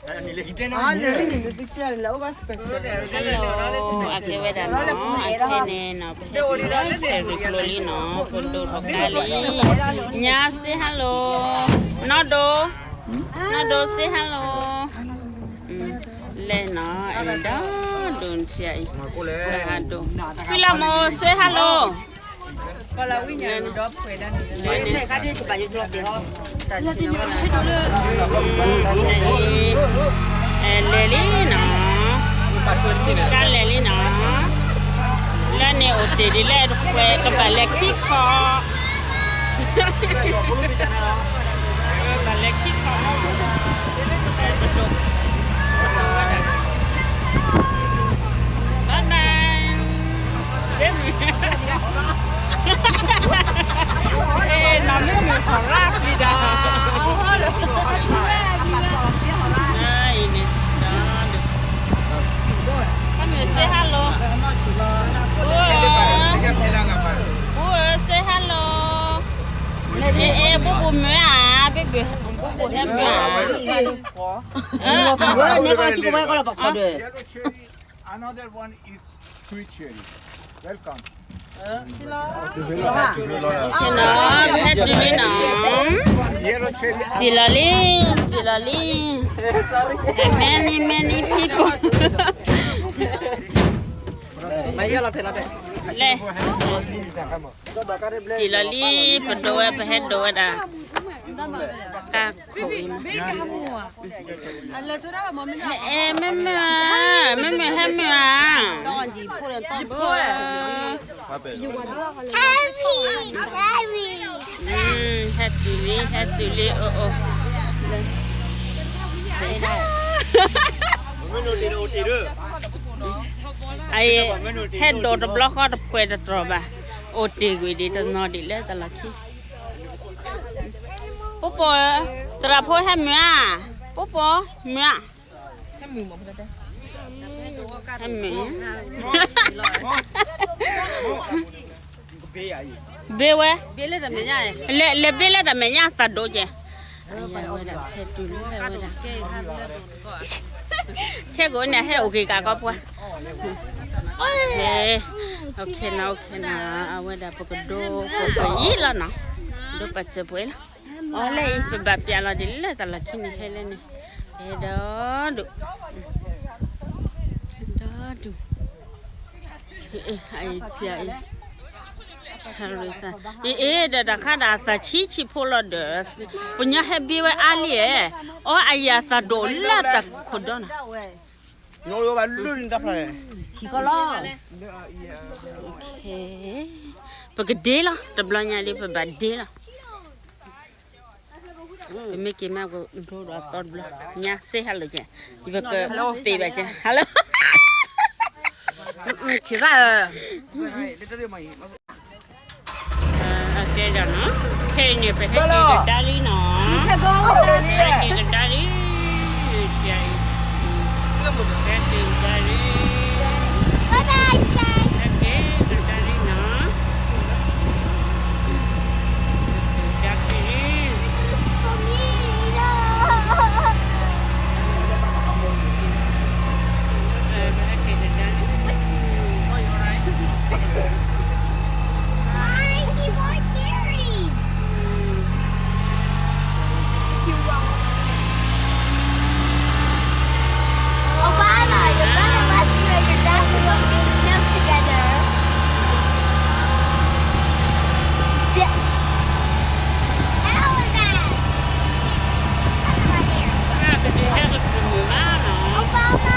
Hello, အကဲဝဲဒၣ်နီၤ, အခဲန့ၣ်နီၤ, ပဟဲဆူၣ်လီၤ Cherry ကျိလံနီၤ, ပဒိၣ်ထီၣ်ကါလံ, ညါ say hello, နီၢ်ဒိၣ်, နီၢ်ဒိၣ် say hello, လဲၤနီၤ, အဲၣ်ဒိးဒိၣ်ထံအံၤ, ဒိၣ်, ကွံလၢ်မိၢ် say hello. လဲၤလံနီၤ, ကါလဲၤလံနီၤ, လၢန့ၣ်အိၣ်တ့ၢ်ဒ်လဲၣ်တခွဲး ကဘၣ်လဲၤခံခီ, ကဘၣ်လဲၤခံခီ, ဘၣ်ဘၣ်. နီၢ်မုၢ်မုၢ်ဟီၣ်ရၣ်ပျံၤဒီး, အံၤန့ၣ်, ဟဲမုၢ် say hello, ပူဧၢ, ပူဧၢ say hello, အဲ အဲ ပူပူမုၢ်ဧါ, ပူပူဟဲမုၢ်ဧါ, ဝဲန့ၣ်ကီၢ်လၢ Another one is sweet cherry. Welcome. ဟဲတုၤလံနီၤ, စံၣ်လီၤလံ, စံၣ်လီၤလံ, many many people. လဲၤ, စံၣ်လီၤလံ, ပဒိးဝဲ ပဟဲဒိးဝဲဒၣ်, ကါခိၣ်အံၤမး. အဲ မ့မ့ၢ်ဧါ, မ့မ့ၢ်ဟဲမုၢ်ဧါ, ဟဲတုၤလံ ဟဲတုၤလံ အိၣ်အိၣ်, ဟဲဒိးတဘျီဃီတပှဲၤတတြီၤဘၣ်, အိၣ်တ့ၢ်ကွံာ်ဒံးတနီၤဒံးလၢတၢ်လီၢ်ခံ. ပူပူ, သရၣ်ဖိဟဲမုၢ်ဧါ, ပူပူ, မုၢ်ဧါ, ဟဲမုၢ်, ဘ့ဝဲ, လဲၤဘ့လၢတၢ်မဲာ်ညါသးဒိၣ်ကဲ, ဝဲဒၣ်ဖဲတုၤလၢဝဲဒၣ် ခဲကိးန့ၣ် ဟဲအိၣ်က့ၤကးကီပှၤ, ခဲ, ခဲနီၤ, ခဲနီၤ, အဝဲဒၣ်ပကဒိပကယံၤလီၤနီၤ, ဒိပာ်စၢၤပှဲၤလီၤ, အီၤလၢအံၤ ပဘၣ်ပျးလီၤဒ်လၢတၢ်လီၢ်ခံန့ၣ် ဟဲလၢန့ၣ်, ဟဲဒီဒူၣ်, ဒီဒူၣ်, အံၤ, အံၤ, ဒီးတၢ်ခါဒၣ်အသးဆံးဆံးဖိလီၤဒီး, ပညီဟဲဘ့ဝဲအါလံဧါ, အီအယၤသးဒိၣ်လၢတၢ်ခိၣ်ဒီနီၤ, ပကဒ့လီၤ, တဘျီညါလံ ပဘၣ်ဒ့လီၤ, ပမ့ၢ်က့ၤမးကဒိဒီးအသီတဘျီ, ညါစ့ဟဲလိာ်ကဲ, ယပကသ့ဘၣ်ကဲ, hello, ဆံးရၣ်ဧၢ အကဲဒီးနီၤ, ခဲအံၤန့ၣ် ပဟဲက့ၤကဒါလံနီၤ, ဟဲက့ၤကဒါလံ, ဟဲက့ၤကဒါလံ, ဟဲက့ၤကဒါလံနီၤ, ကဒါလံ, ဟဲက့ၤကဒါလံ. I see more cherries. Obama, your brother left you and your dad to go get milk together. Yeah. How was that? Obama.